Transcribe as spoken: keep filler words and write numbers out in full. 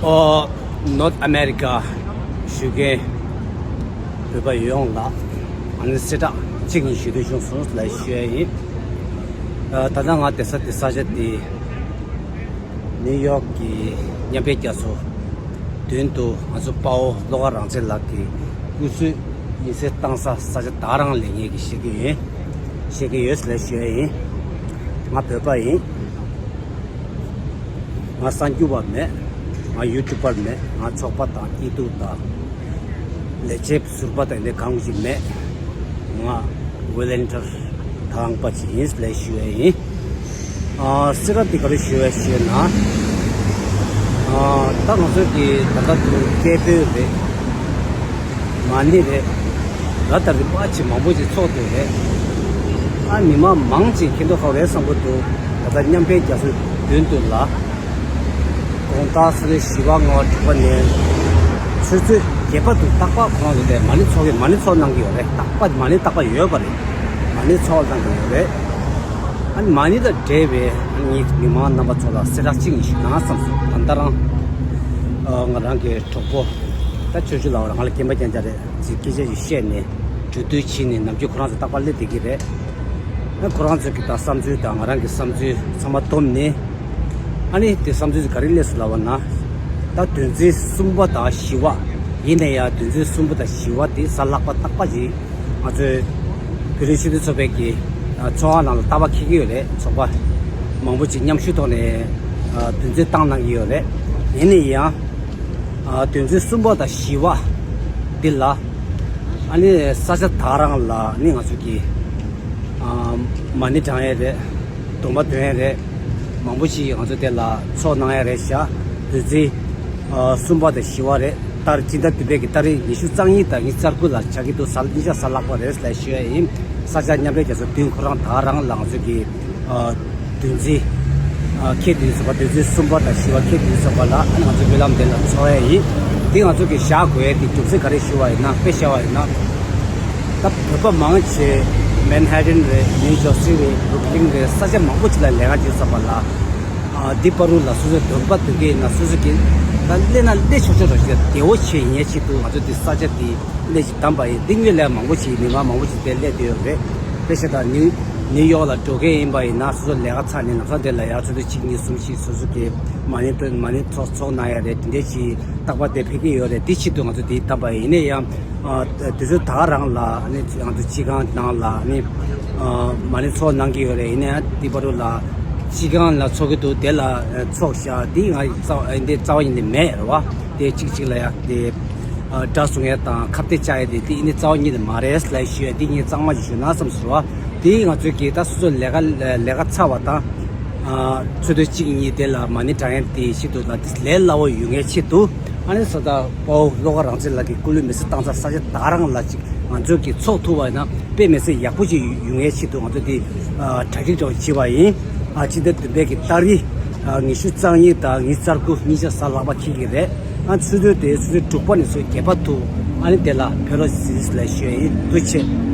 ཨོ། North America བཞུགས་མཁན་བོད་པ་ཡོངས་ལ་ཨ་ནི་གསལ་བསྒྲགས་གཅིག་གཉིས་ཞུ་འདོད་བྱུང་སོང་ལ་ཞུ་ཡ་ཡིན། ཨ། ད་ལྟ་ང་བསྡད་ས་དེ་ས་ཆ་དེ་ནིའུ་ཡོག་གི་མཉམ་འབྲེལ་རྒྱལ་ཚོགས་མདུན་དུ་ང་ཚོ་དཔའ་བོ་བློ་དགའ་རང་བཙན་ལགས་ཀྱི་སྐུ་གཟུགས་ཡིད་སེམས་གཏང་ས་ས་ཆ་ད་རང་ལས་ངེས་ཀྱི་བཤད་ཀྱི་ཡིན། བཤད་ཀྱི་ཡོད་ལ་ཞུ་ཡ་ཡིན། ང་བོད་པ་ཡིན། ང་གསར་འགྱུར་བ་མེད། ང་ཡུ་ཊུབ་པར་མེད། ང་ཚོགས་པ་དང་སྐྱིད་སྡུག་དང་ལས་བྱེད་ཟུར་པ་དང་འདི་གང་ཞིག་མེད། ང་ཝོ་ལན་ཊར་ཐང་པ་ཅིག་ཡིན་ལས་ཞུ་ཡ་ཡིན། ཨ། གསལ་བསྒྲགས་འདི་ག་རེ་ཞུ་ཡ་ཞུས་ན། ཨ། ད་ང་ཚོ་གི་ད་ལྟ་དུ་སྐད་འབོད་རེད། མ་ཎི་རེད། ལ་ད་རིམ་པ་ཅིག་མང་པོ་ཅིག་ཚོགས་འདུག་རེད། ཨ། མི་མང་མང་ཅིག་མཁྱེན་རྟོགས་ཁག་རེད་བསམ་གྱི་འདུག་ད་ལྟ་མཉམ་འབྲེལ་རྒྱལ་ཚོགས་མདུན་དུ་ལ། དགོང་དག་ས་ལེ་བཞི་པ་ལྔ་པ་དྲུག་པ་ནས་ཆུ་ཚོད་བརྒྱད་པ་དུ་རྟག་པར་ཁོང་ཚོ་དེ་མ་ཎི་ཚོགས་ཀྱི་མ་ཎི་ཚོགས་གནང་གི་ཡོད་རེད། རྟག་པར་མ་ཎི་རྟག་པར་ཡོད་པ་རེད། མ་ཎི་ཚོགས་གནང་གི་ཡོད་རེད། ཨ་ནི་མ་ཎི་དང་འབྲེལ་བའི་ཨ་ནི་མི་མང་རྣམ་པ་ཚོ་ལ་གསལ་བསྒྲགས་གཅིག་ཞུ་ན་བསམ་སོང་། ད་ལྟ་རང་ཨ། ང་རང་གི་གྲོགས་པོ་ད་ཆོས་ཆོས་ལགས་རང་ལ་སྐྱེན་པ་རྐྱང་རྐྱང་རེད། ཅིག་སྐད་ཆ་ཞིག་བཤད་ནས་གྲོས་བསྡུར་བྱས་ནས་ནམ་རྒྱུན་ཁོ་རང་ཚོ་རྟག་པར་སླེབས་བསྡད་ཀྱི་རེད། ཨ། ཁོ་རང་ཚོ་གི་ད་བསམ་ཚུལ་དང་ང་རང་གི་བསམ་ཚུལ་ཚང་མ་བསྡོམས་ནས། ཨ་ནི་དེ་བསམ་ཚུལ་དེ་ག་རེ་སླེབས་སོང་ལབ་པ་ན། ད་དོན་ཚན་གསུམ་པ་དང་བཞི་པ། ཡིན་ན་ཡང་དོན་ཚན་གསུམ་པ་དང་བཞི་པ་དེ་གཟའ་ལྷག་པ་རྟག་པ་ཅིག་ང་ཚོའི་བོད་རིགས་སྤྱི་མཐུན་ཚོགས་པའི་གི་ཨ། ཚོགས་ཁང་ནང་ལ་རྟག་པར་འཁེལ་གྱི་ཡོད་རེད། ཚོགས་པ་མང་པོ་ཅིག་མཉམ་ཞུགས་ཐོག་ནས་ཨ། དོན་ཚན་བཏང་གནང་གི་ཡོད་རེད། ཡིན་ན་ཡང་། ཨ། དོན་ཚན་གསུམ་པ་དང་བཞི་པ་འདི་ལ་ཨ་ནི་ས་ཆ་ད་རང་ལ་ཨ་ནི་ང་ཚོ་གི་ཨ། མ་ཎི་བགྲང་ཡས་རེད། སྡོམ་པ་འདོན་ཡས་རེད། མང་པོ་ཞིག་ང་ཚོ་དེ་ལ་ཚོགས་གནང་ཡས་རེད་ཤག་དོན་ཚན་ཨ། གསུམ་པ་དང་བཞི་པ་རེད། ཏ་རིག་སྤྱི་ཟླ་བདུན་པའི་གི་ཏ་རིག་ཉི་ཤུ་རྩ་གཉིས་དང་ཉི་ཤུ་རྩ་དགུ་ལ་ཆགས་ཀྱི་འདུག་གཟའ་ཉིན་ཞག་གཟའ་ལྷག་པ་རེད་ལ་ཞུ་ཡས་ཡིན། ས་ཆ་མཉམ་འབྲེལ་རྒྱལ་ཚོགས་མདུན་ཁོ་རང་ད་རང་ལ་ང་ཚོ་གི་ཨ། དོན་ཚན་ཨ། ཁེ་དོན་ཚན་པ་དོན་ཚན་གསུམ་པ་དང་བཞི་པ་ཁེ་དོན་ཚན་པ་ལ་ཨ་ནི་ང་ཚོ་སྨོན་ལམ་དེ་ལ་འཚོགས་ཡས་ཡིན། དེ་ང་ཚོ་གི་བཞག་དགོས་ཡས་དེ་རྒྱུ་མཚན་ག་རེ་ཞུ་བ་ཡིན་ན། དཔེ་བཞག་པ་ཡིན་ན། ད་བོད་པ་མང་ཆེ་མན་ཧ་ཊན་རེད། ནིའུ་ཇར་སི་རེད། བུར་ཀི་ལིན་རེད། ས་ཆ་མང་པོ་ཅིག་ལ་ལས་ཀ་བྱེད་ས་པ་ལ། ཨ། འདི་བར་དུ་ལ་སོ་སོའི་འདོད་པ་འདོད་མཁན་ཡིན་ན་སོ་སོ་གི་ད་སླེབས་ན་སླེབས་ཆོག་ཆོག་འདྲ་ཞིག་བདེ་བོ་བྱེད་ཡིན་ཡས་ཆེད་དུ་ང་ཚོ་འདི་ས་ཆ་འདི་སླེབས་ཤིག་བདམས་པ་ཡིན། འདི་དངོས་ལས་མང་པོ་ཞིག་མི་མང་མང་པོ་ཞིག་དེ་སླེབས་བསྡད་ཡོད་རེད། དཔེ་བཞག་ད་ནིའུ་ནིའུ་ཡོག་ལ་འགྲོ་མཁན་ཡིན་པ་ཡིན་ན་སོ་སོ་ལས་ཀ་ཚར་ནས་ལམ་སང་དེ་ལ་ཡར་ཚོགས་འདུ་གཅིག་གཉིས་གསུམ་བཞི་སོ་སོ་གི་མ་ཎི་མ་ཎི་ཚོགས་ཚོགས་གནང་ཡ་རེད། དེ་འདྲས་ཞིག་རྟག་པར་དེ་ཕེབས་ཀྱི་ཡོད་རེད། དེ་ཆེད་དུ་ང་ཚོ་དེ་བདམས་པ་ཡིན། ཡིན་ན་ཡང་ཨ། དུས་ཚོད་ད་ག་རང་ལ་ནི་ང་ཚོ་སྤྱི་ཁང་ནང་ལ་ནི་ཨ། མ་ཎི་ཚོགས་གནང་གི་ཡོད་རེད། ཡིན་ན་ཡང་དེ་བར་དུ་ལ་སྤྱི་ཁང་ལ་ཚོགས་ཀྱི་འདུག་དེ་ལ་ཨ། ཚོགས་ཤག་དེ་ང་རྩ་བ་འདི་རྩ་བ་ཉིད་ནས་མེད་རེད་བ། དེ་གཅིག་གཅིག་ལ་ཡ་དེ་ཨ། དགྲ་བཟུང་ཡ་དང་ཁ་གཏད་བཅག་ཡ་དེ་དེ་ཡིན་ནི་རྩ་བ་ཉིད་ནས་མ་རེད་ལབ་ཞུ་ཡ། དེ་ངས་གཙང་མ་ཞིག་ཞུ་ན་བསམ་སོང་བ། དེ་ང་ཚོའི་གི་ད་སོ་སོ་ལས་ཀ་ལས་ཀ་ཚར་བ་དང་ཨ། ཚོགས་འདུ་གཅིག་གཉིས་དེ་ལ་མ་ཎི་བགྲང་ཡ་དེ་ཆེད་དུ་ལ་དེ་ལས་སླ་བོ་ཡོང་ཡའི་ཆེད་དུ། ཨ་ནི་ས་ད་དཔའ་བོ་བློ་དགའ་རང་བཙན་ལགས་ཀྱི་སྐུ་ལུས་མེ་སྲེག་བཏང་ས་ས་ཆ་ད་ག་རང་ལ་ཅིག་ང་ཚོས་ཀྱི་ཚོགས་ཐུབ་པ་ཡིན་ན་དཔེ་མི་སྲིད་ཡག་པོ་ཅིག་ཡོང་ཡའི་ཆེད་དུ་ང་ཚོ་དེ་ཨ། གྲ་སྒྲིག་འདྲ་བོ་བྱས་པ་ཡིན། ཨ། སྤྱི་ཟླ་བདུན་པའི་གི་ཏ་རིག་ཨ། ཉི་ཤུ་རྩ་གཉིས་དང་ཉི་ཤུ་རྩ་དགུ་ཉིན་ཞག་གཟའ་ལྷག་པ་འཁེལ་གྱི་རེད། ཨ། ཆུ་ཚོད་དེ་ཆུ་ཚོད་དྲུག་པ་ནས་ཚུར་བརྒྱད་པ་ཐུག་ཨ་ནི་དེ་ལ་ཕེབས་རོགས་ཞེས་ལ་ཞུ་ཡ་ཡིན། ཐུགས་རྗེ་ཆེ།